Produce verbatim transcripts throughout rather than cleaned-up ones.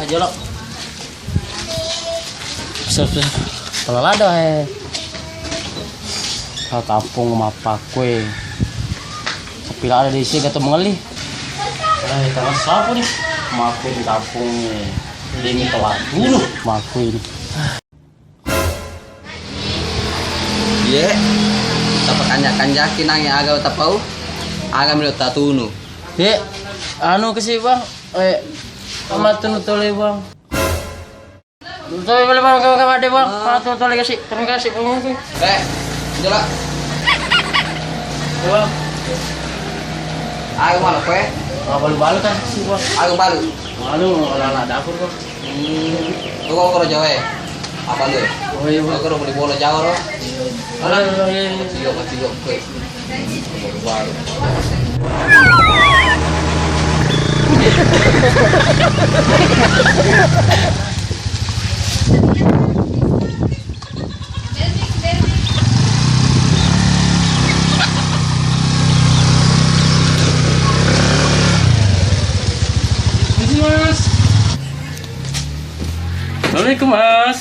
Jolo. Siap, siap. Pala lada, eh. Ah, tampung mappakkue. Tapi lada di sini gato mengelli. Eh, tangan siapa nih? Makkue di tampung nih. Ini ke waktu lu. Makkue ini. Ye, tapakanja-kanjaki nangi aga tapau, aga melo tatunu. Ye, anu kasi, Bang. Eh, matunu tole, Bang. Tole bale, Bang, kawan-kawan deh, Bang. Ah. Matunu tole kasi. Terima kasih, Bang. Eh, jela. Bang. Aga mana kue? Ah, balu-balu kan sih, Bang. Aga balu. Balu, ala-ala dapur, Bang. Hmm. Lo kau karo Jawa ya? Apa lu? Oh, iya, Bang. Lo karo beli bola Jawa lo? Iya. Mana? Iya, iya, iya. Kecil, kecil, kue. Baru. Assalamualaikum, Mas.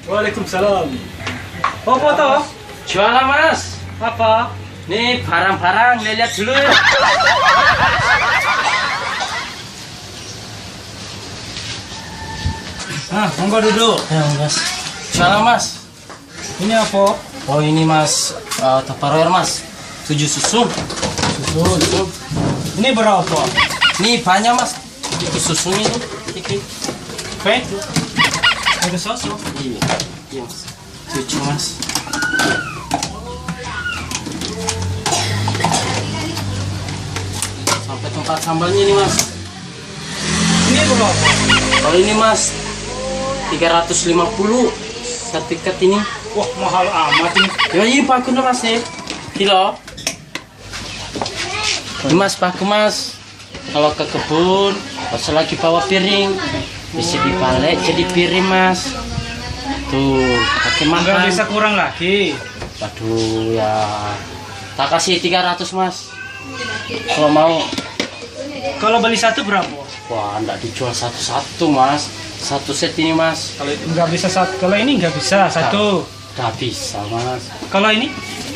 Waalaikumsalam. Apa to? Jualan, Mas. Apa? Nih, barang-barang, lihat-lihat dulu. Ah, monggo duduk. Ya, Mas. Jualan, Mas. Ini apa? Oh, ini, Mas, eh, Tupperware, Mas. Tujuh susun. Susun. Ini berapa? Ini banyak, Mas. Itu susun itu. Iki. Apa itu? Ada susu? Iya. Iya, Mas. Cucu, Mas. Sampai tempat sambalnya ini, Mas. Ini berapa? Kalau ini, Mas, tiga ratus lima puluh satu ikat ini. Wah, mahal amat ini. Ya, ini pakai, Mas, ya. Kilo. Ini, Mas, pakai, Mas. Kalau ke kebun, pas lagi bawa piring, bisa dibalik jadi piring, Mas. Tuh, pakai makan. Nggak bisa kurang lagi. Waduh, ya. Tak kasih tiga ratus, Mas. Kalau mau. Kalau beli satu berapa? Wah, ndak dijual satu-satu, Mas. Satu set ini, Mas. Kalau itu nggak bisa sat-, kalau ini nggak bisa, satu. Nggak bisa, Mas. Kalau ini?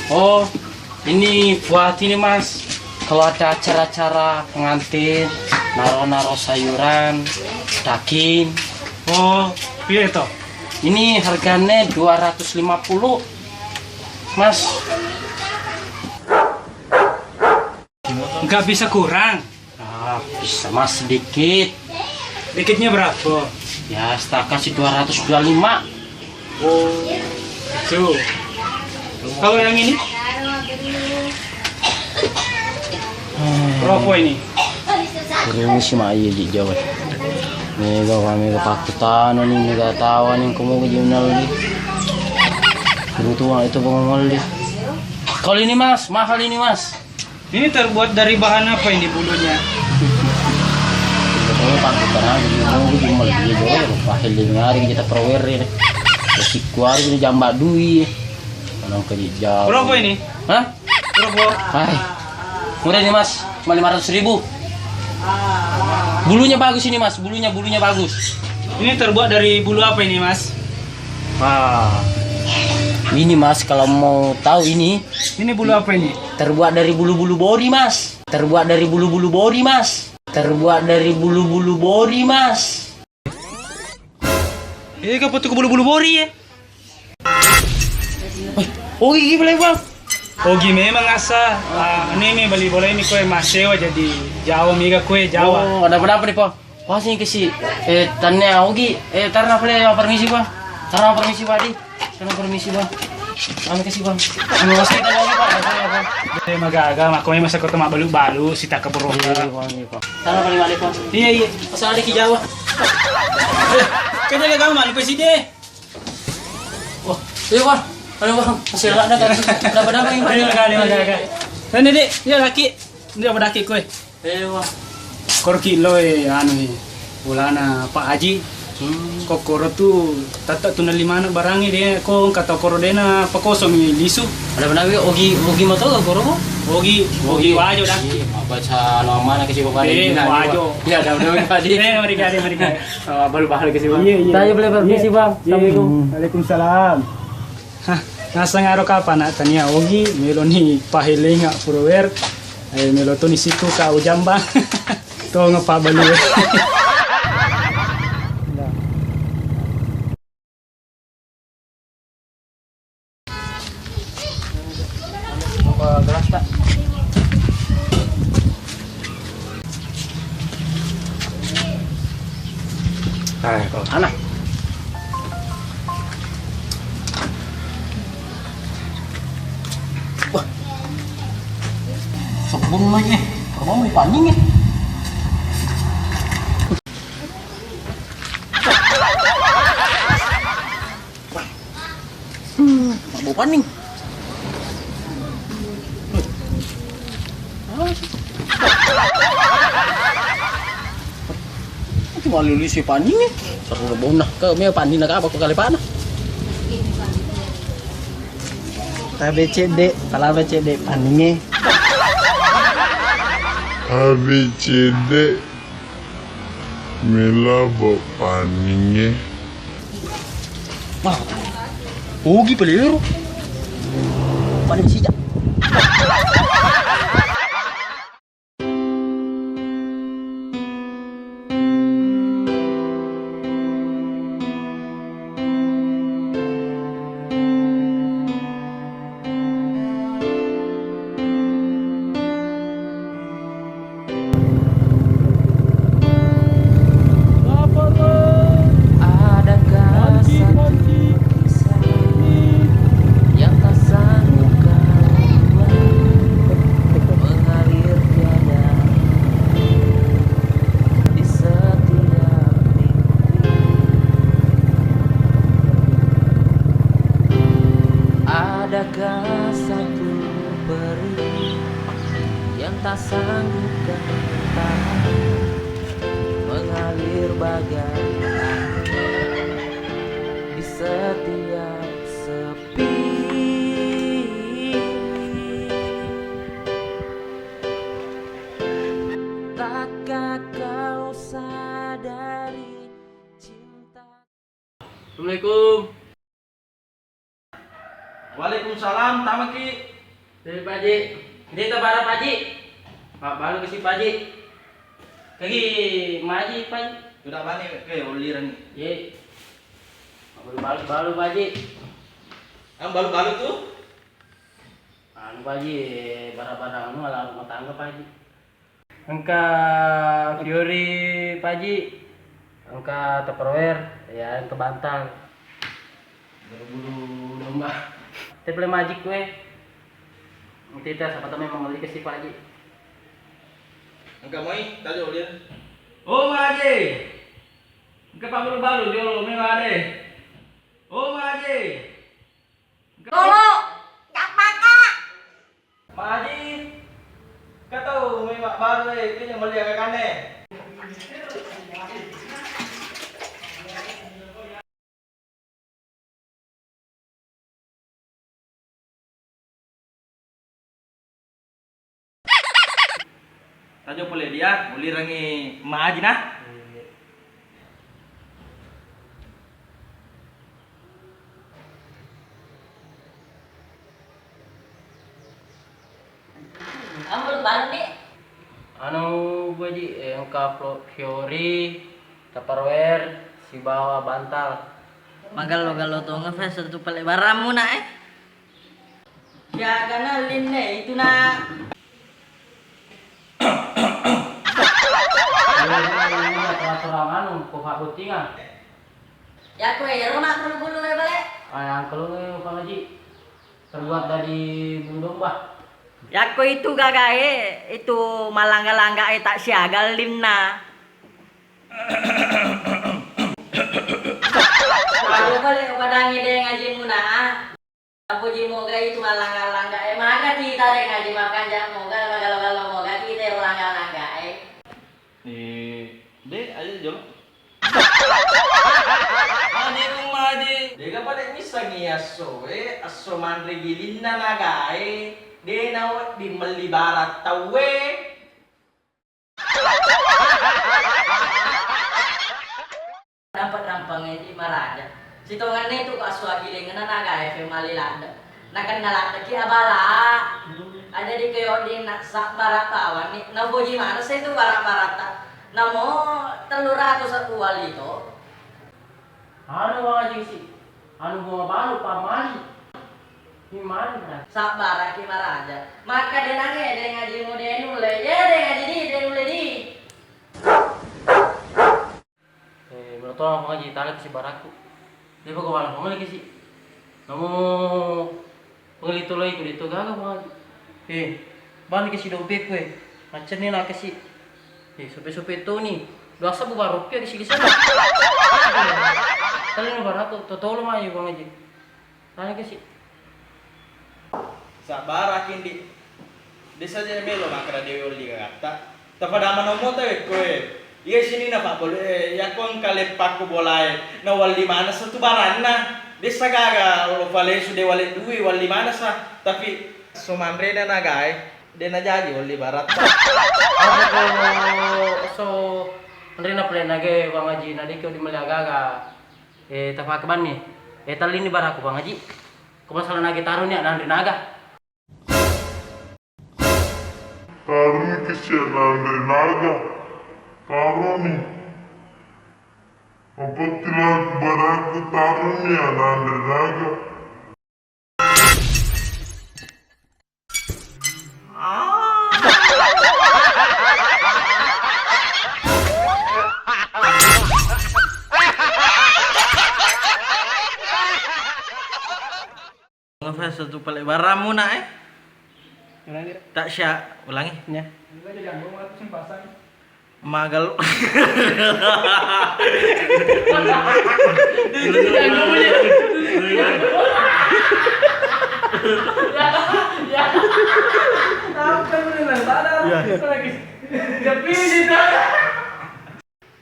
Oh, ini buat ini, Mas. Kalau ada acara-acara pengantin, naro-naro sayuran, daging. Oh, iya itu. Ini harganya dua ratus lima puluh, Mas. Nggak bisa kurang. Ah, bisa, Mas, sedikit. Dikitnya berapa? Ya, setelah kasih dua ratus dua lima. Oh, itu. Kalau yang ini? Eh. Berapa ini? Ini si Maya di Jawa. Mega, mega pakutana nih, mega tawa nih, kamu ke jurnal nih. Kebutuhan itu pengomol nih. Kalau ini, Mas, mahal ini, Mas. Ini terbuat dari bahan apa ini bulunya? Pokoknya pangkutan aja, mau gue jual dia jual, pahil dia nyari kita perwer ini. Sikku hari ini jambak dui. Orang ke jauh. Berapa ini? Hah? Berapa? Hai. Murah ini, Mas, cuma lima ratus ribu. Bulunya bagus ini, Mas, bulunya, bulunya bagus. Ini terbuat dari bulu apa ini, Mas? Ah, ini, Mas, kalau mau tahu ini. Ini bulu apa ini? Terbuat dari bulu-bulu bori, Mas. Terbuat dari bulu-bulu bori, Mas. Terbuat dari bulu-bulu bori, Mas. Eh, kau foto ke bulu-bulu bori ya? Woi, oh, gigi boleh, Bang. Ogi memang asa, ah, ini mi bali boleh mi kue masewa jadi Jawa miga kue Jawa. Oh, ada apa nih, Pak? Wah, sini ke si, eh, tanya Ogi, eh, tarna pale, permisi, Pak. Tarna permisi, Pak, di. Tarna permisi, Pak. Anu ke si, Bang. Anu, wasi tanya Ogi, Pak. Ada apa, Pak? Eh, magaga, mako memang sako tama balu-balu, si tak keburu. Iya, iya, Bang, iya, Pak. Tarna balik-balik, Pak. Iya, iya. Pasal ada ki Jawa. Eh, kan jaga gaman, Pak, sih, deh. Wah, iya, Bang. Halo, Bang. Masih ada, ada. Kenapa, kenapa ini, Bang? Ini, Bang, ini, Bang, ini. Ini, Dik. Iya, laki. Ini apa daki kue? Iya, Bang. Kor kilo, eh, anu, eh. Ulana Pak Haji. Kokkoro tu tette tu nelli maneng barangnge de ko engka tau koro de na pakosomi lisu. Ada benawi ogi, ogi mato koro mo? Ogi, ogi wajo dah. Iya, apa sa no mana ke sibuk ada. Eh, wajo. Ya, ada benawi tadi. Eh, mari kali, mari kali. Oh, baru bahal ke sibuk. Iya, iya. Saya boleh permisi, Bang. Iya. Assalamualaikum. Waalaikumsalam. Hah, naseng aro kapang na tania ogi, meloni pahelenga pura wer, eh, melo toni situ ka ujamba. Tonga pabalu. Apa gelas, Pak? Nah, kalau anak. Wah. Sebelum lagi, kamu mau dipaning ya? Mabuk paning. Itu malu lisi paning, eh. Seru lebona. Ke me paning nak apa ko kali pana? Tabe cedde, pala be cedde paninge. Tabe cedde. Mela bappaningnge. Wah, ogi pelero. Paling sijak. Adakah satu kisah yang tak sanggup kau buat, mengalir tiada di setiap mimpi? Adakah satu perih yang tak sanggup kau tahan, mengalir bagai air di setiap sepi? Takkah kau sadari cinta? Assalamualaikum. Waalaikumsalam, tamaki. Eh, Pak Haji. Deta bara, Pak Haji. Pak, balu ke si Pak Haji. Kagi maji, Pak Haji. Sudah bani, eh, uliran ni. Ye. Balu, balu, balu, Pak Haji. Am balu, balu tu? Anu, Pak Haji, barang-barang anu ala rumah tangga, Pak Haji. Engka fiori, Pak Haji. Engka Tupperware, ya, engka bantal. Bulu domba. Te pale majik kue. Tita, siapa tahu memang lagi ke si Pak Haji. Engka moi, tadi ulian. Oh, Pak Haji. Engka pabbalu-balu jolo, memang ada. Oh, Pak Haji. Dulu, gampang, Kak. Maji, katau memang baru, eh, itu yang melihat kakaknya. Tajo pole dia, ulirengngi maji nah. Ambo baru ni. Anu, Bu Haji, eh, engka flo-, fiori, Tupperware, sibawa bantal. Magello-gello tongeng fes tu pale barammu na, eh. Siagana linne itu na. Iya, iya, iya, terang-terang anu, ko fabbottinga. Yakko ero mabbulu-bulu e bale. Ah, yang kelunge, Pak Haji. Terbuat dari bulu domba. Yakko itu gagae, itu malangga-langga e tak siaga linna. Kalau bale upadangi de ngaji muna. Apoji moga itu malangga-langga e, maga tita de ngaji makanja moga, magalo-galo moga tita ero langga-langga e. Eh, de, aja jolo. Sangi essoe, esso manre gilinna nagae, de nawedding melli barang tauwe. Dapat rampangnge di maraja. Sitongenna itu ko esso agilinna nagae fe mali ladde. Nakenna laddeki abala. Aja di keyo di nak sabbara bawanni. Naboji manessa itu bara-baratta. Namo tellu ratus satu wali to. Anu Bang Haji si, anu bunga balu pamali. Himani. Sabbaraki maraja. Maka denange deng Haji mu denulle. Ye deng Haji di denulle di. Eh, menurut orang Bang Haji tali si baraku. Dia pokok malam pamali si. Namu Pengelli toloi ku de to gaga, Bang Haji. Eh, bani kasi dompetku, eh. Maccenni na kasi. Eh, sope-sope toni. Dua sabbu baru pia kasi-kasi. Tali no baraku, to tolo mai, Bang Haji. Tali kasi. Sabbaraki, Ndi. Desa je melo makkeda de olli gagatta. Tapada manomo tawekko e. Iya sininna pabbalu e, yakko engka leppakko bolae, na walli manessa tu baranna. Dessa gaga lo falesu de wale dui walli manessa, tapi so manrena nagae, de najaji walli baratta. Apa ko so anrena pale nage Bang Haji, na deki di mele agaga. Eh, tapake banni. Eh, tallini baraku Bang Haji. Ko masalah nage taroni nanre naga. Taroni kesi nanre naga. Taroni. Apa tilaku baraku taroni nanre naga. Ngefans satu pale barammu nak eh. Ulangi, Rek. Tak sya ulangi. Ya. Magal.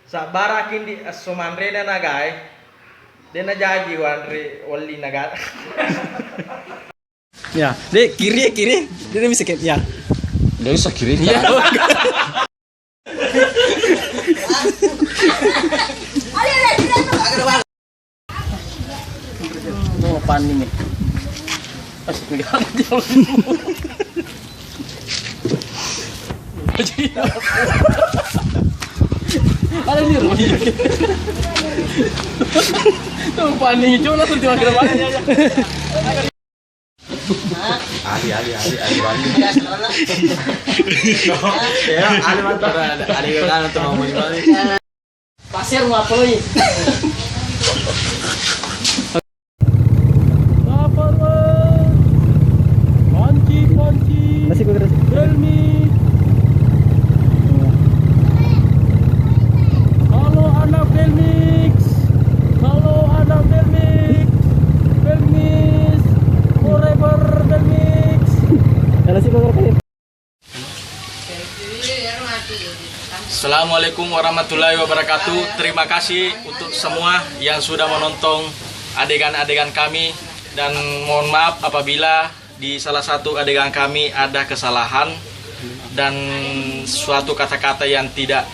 Sabbaraki, Ndi, esso manrena nagae, de najaji wanre walli naga. Ya, de kiri, kiri, de bisa kiri ya. Nggak bisa kiri. Ya. Oh, paning nih. Pas pegang. Ada di rumah. Tuh paning cuma tuh cuma kira paning aja. Ali, ali, ali, ali, ali. Ya, ali mantap. Ada, ada yang kan tuh mau balik. Pasir mau apa lagi? Lapar, Bang. Panci, panci. Masih gue terus. Helmi. Halo anak Belmix. Halo anak Belmix. Belmix. Forever Belmix. Kalau sih gue kali. Assalamualaikum warahmatullahi wabarakatuh. Terima kasih untuk semua yang sudah menonton adegan-adegan kami dan mohon maaf apabila di salah satu adegan kami ada kesalahan dan suatu kata-kata yang tidak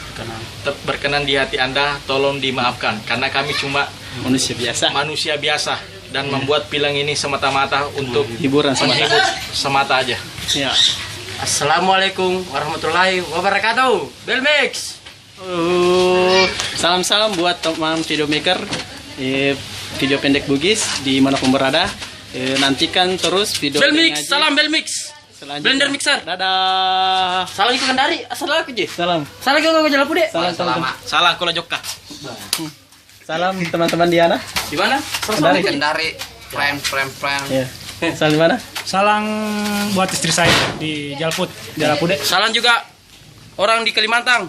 te-, berkenan di hati Anda, tolong dimaafkan karena kami cuma manusia biasa. Manusia biasa dan membuat film ini semata-mata untuk hiburan semata. Menghibur semata aja. Ya. Assalamualaikum warahmatullahi wabarakatuh. Belmix. Oh, salam-salam buat teman video maker, eh, video pendek Bugis di mana pun berada. Eh, nantikan terus video Belmix, aja. Salam Belmix. Selanjutnya. Blender mixer. Dadah. Salam ke Kendari. Assalamualaikum, Ji. Salam. Salam ke Jalapudi. Salam, salam. Salam ke Jokka. Salam teman-teman di mana? Di mana? Kendari. Kendari. Prime, prime, prime. Iya. Salam di mana? Salam buat istri saya di Jalput, Jalapude. Salam juga orang di Kalimantan.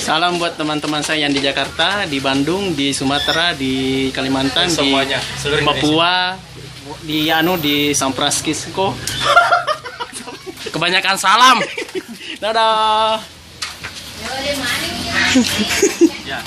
Salam buat teman-teman saya yang di Jakarta, di Bandung, di Sumatera, di Kalimantan, semuanya, di seluruh Indonesia. Papua, di anu, di San Francisco. Kebanyakan salam. Dadah. Ya.